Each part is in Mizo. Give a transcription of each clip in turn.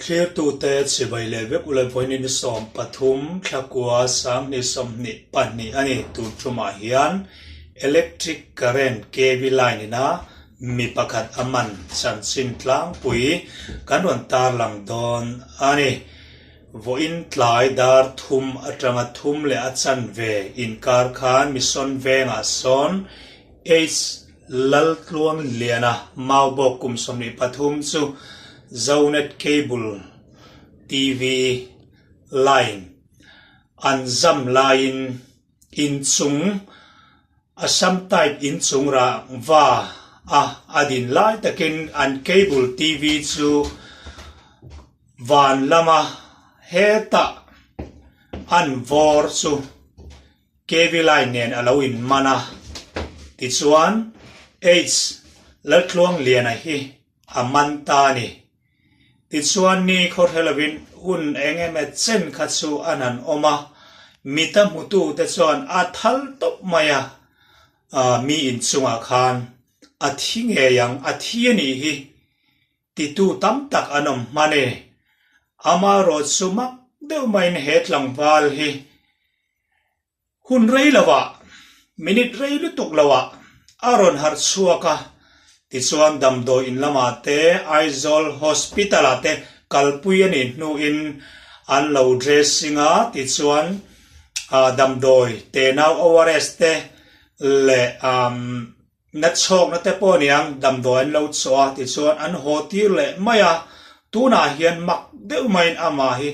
Thlirtute chibai leh vek ula vawiin ni 13 thlakua 2022 a ni. Tun tumah hian electric current KV line ina mi pakhat a man chanchin tlangpui kan rawn tarlang dawn a ni. Vawiin tlai dar thum atanga thum leh a chanve inkar khan Mission Vengah sawn H. Laltluang Liana Maubawk kum 23 chu Zonet Cable TV line an zam laiin inchung Assam type inchung rangva a a din lai takin an cable TV chu van lama hetah an vawr chu KV line nen a lo inman a, tichuan H Laltluangliana hi a man ta a ni. Tichuan ni khawhre lovin hun eng emaw chen kha chu an han awm a, mita hmutute chuan a thal tawp mai a, mi inchungah khan a thi ngei ang, a thi a nih hi Titu tam tak an awm hman e. Amaherawh chu mak deuh maiin he tlangval hi hun rei lovah, minute rei lutuk lovah a rawn harh chhuak a, tichuan damdawi in lamah te, Aizawl Hospital ah te kalpui a nih hnuin an lo dressing a, tichuan damdawi tenau ORS te leh Na chhawkna te pawh aniang damdawi an lo chawh a tichuan an haw tir leh mai a, tunah hian mak deuh maiin amah hi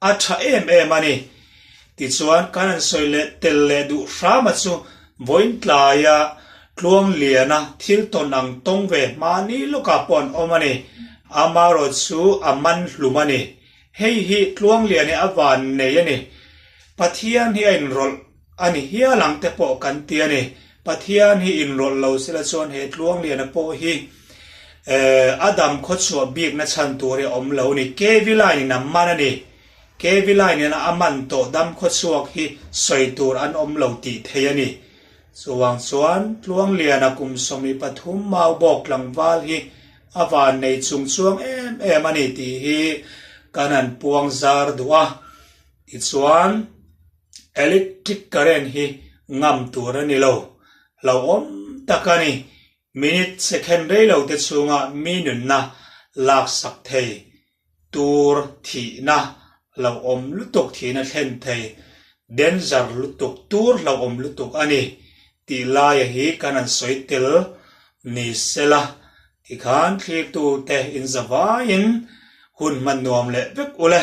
a tha em em a ni. Tichuan kan han sawi leh tel leh duh hrama chu vawiin tlaia Tluangliana thil tawn ang tawng ve hmani lawkah pawh an awm a ni. Amaherawh chu a man hlum a ni. Hei hi Tluanglian hi a van nei a ni. Pathian hi a inrawlh a ni hial ang te pawh kan ti a ni. Pathian hi inrawlh lo sela chuan he Tluangliana pawh hi a dam khawchhuah bikna chhan tur hi a awm lo a ni. KV line in a man a ni. KV line in a man tawh dam khawchhuak hi sawi tur an awm lo tih thei a ni. Chuvang chuan Tluangliana kum 23 Maubawk tlangval hi a van nei chung chuang em em a ni tih hi kan han puang zar duh a. Tichuan. Electric current hi ngam tur a ni lo. Hlauhawm tak a ni. Minute second rei lo te chhunga mi nunna laksak thei tur thihna hlauhawm lutuk thihna thlen thei danger lutuk tur hlauhawm lutuk a ni tih laia hi kan han sawi tel ni sela tikhan thlirtute inzavaiin hun hman nuam leh vek ule.